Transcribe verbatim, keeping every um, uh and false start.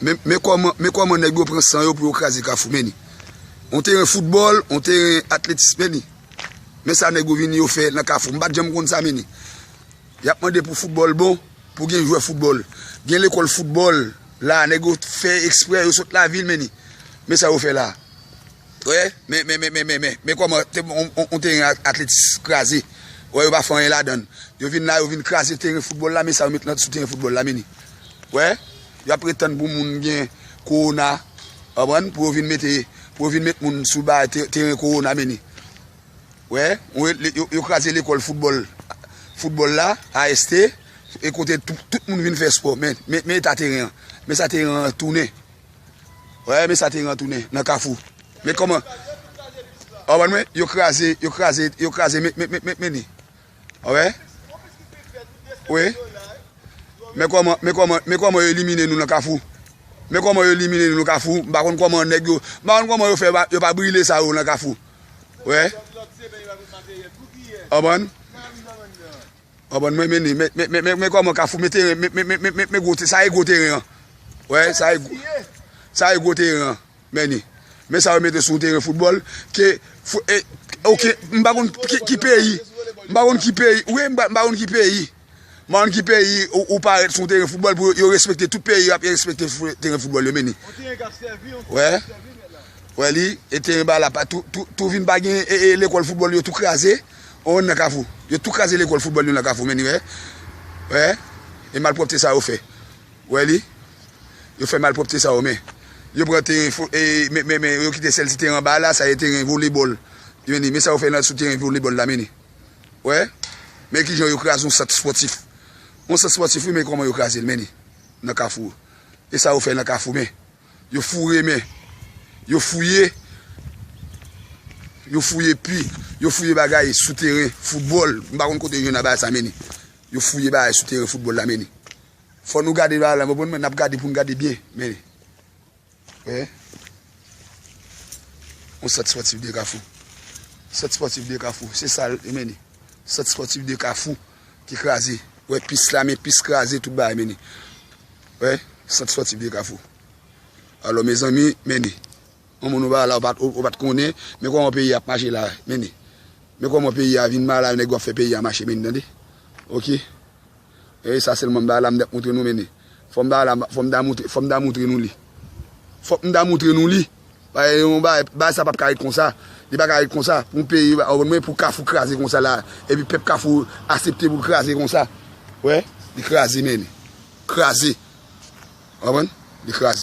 Men, men kòman, men kòman nèg yo pran san yo pou yo kraze Kafou, men ni. On teren foutbòl, on teren atletis, men ni. Men sa nèg yo vini yo fè nan Kafou. M pa t janm konn sa, men ni. Y ap mande pou foutbòl bon, pou gen jwè foutbòl. Gen lekòl foutbòl la, nèg yo fè eksprè, yo sot lavil, men ni. Men sa yo fè la. Wè, men, men, men, men, men, men, men kòman te, on, on, on teren at-, atletis kraze. Wè, yo pa fè anyen ladan l. Yo vin la, yo vin kraze teren foutbòl la, men sa yo met nan sou teren foutbòl la, men ni. Wè, y ap ret tann pou moun gen kowona, w konprann, pou yo vin mete, pou yo vin met moun sou ba te-, teren kowona, men ni. Wè, yo, yo, yo kraze lekòl foutbòl, foutbòl la, A S T, e kote tout, tout moun vin fè espò. Men, men, men eta teren an. Men sa teren an tounen. Wè, men sa teren an tounen nan Kafou. Men kòman, w konprann mwen, yo kraze, yo kraze, yo kraze, men, men, men, men, men ni. Wè. Wi. Men kòman, men kòman, men kòman yo elimine nou nan Kafou. Men kòman yo elimine nou nan Kafou. M pa konn kòman nèg yo, m pa konn kòman yo fè pa, yo pa brile sa yo nan Kafou. Wè. Konprann? Konprann mwen, men ni, men, men, men, men, men kòman Kafou, men teren, men, men, men, men, men, men gwo te-, sa e gwo teren an. Wè, sa e gwo, sa e gwo teren an. Men ni. Men sa yo mete sou teren foutbòl, ke, fou-, e, oke, m pa konn ki, ki peyi, m pa konn ki peyi, wi, m pa, m pa konn ki peyi. M pa konn ki peyi ou, ou parèt sou teren foutbòl pou yo, yo respekte tout peyi, y ap respekte fou-, teren foutbòl yo, men ni. Wè. Wè li, e teren ba la, pa, tou, tou, tou vin pa gen, e, e, lekòl foutbòl yo tou kraze, on nan Kafou. Yo tou kraze lekòl foutbòl yo nan Kafou, men ni, wè. Wè. E malpwòpte sa yo fè. Wè li. Yo fè malpwòpte sa yo, men. Yo pran teren fo-, e, men, men, men, yo kite sèl ti teren anba la, sa e teren volebòl. Men ni, men sa yo fè nan sou teren volebòl la, men ni. Wè. Men kijan yo kraze yon sant espòtif. Yon sant espòtif, wi, men kòman yo kraze l, men ni. Nan Kafou. E sa yo fè nan Kafou, men. Yo foure, men. Yo fouye. Yo fouye pi. Yo fouye bagay sou teren foutbòl. M pa konn kote yo jwenn bagay sa, men ni. Yo fouye bagay sou teren foutbòl la, men ni. Fò nou gade bagay la, men bon, men n ap gade pou n gade byen, men ni. Wè. On sant espòtif de Kafou. Sant espòtif de Kafou. Se sa l ye, men ni. Sant espòtif de Kafou ki kraze. Wè, pis la, men pis kraze, tout bagay, men ni. Wè, sant espòtif de Kafou. Alò, mezanmi, men ni. On moun ou pa la, ou pa t, ou, ou pa t konnen, men kòman peyi a ap mache la, men ni. Men kòman peyi a vin mal la, nèg yo ap fè peyi a mache, men ni, tande. Oke. E sa sèlman m ba la, m t ap montre nou, men ni. Fò m ba la, fò m ta montre, fò m ta montre nou li. Fòk m ta montre nou li. Bagay, yon bagay, bagay sa p ap ka ret konsa. Li pa ka ret konsa. Pou yon peyi, w konprann mwen, pou Kafou kraze konsa la. Epi pèp Kafou aksepte pou l kraze konsa. Wè, li kraze, men ni. Kraze. W konprann? Li kraze.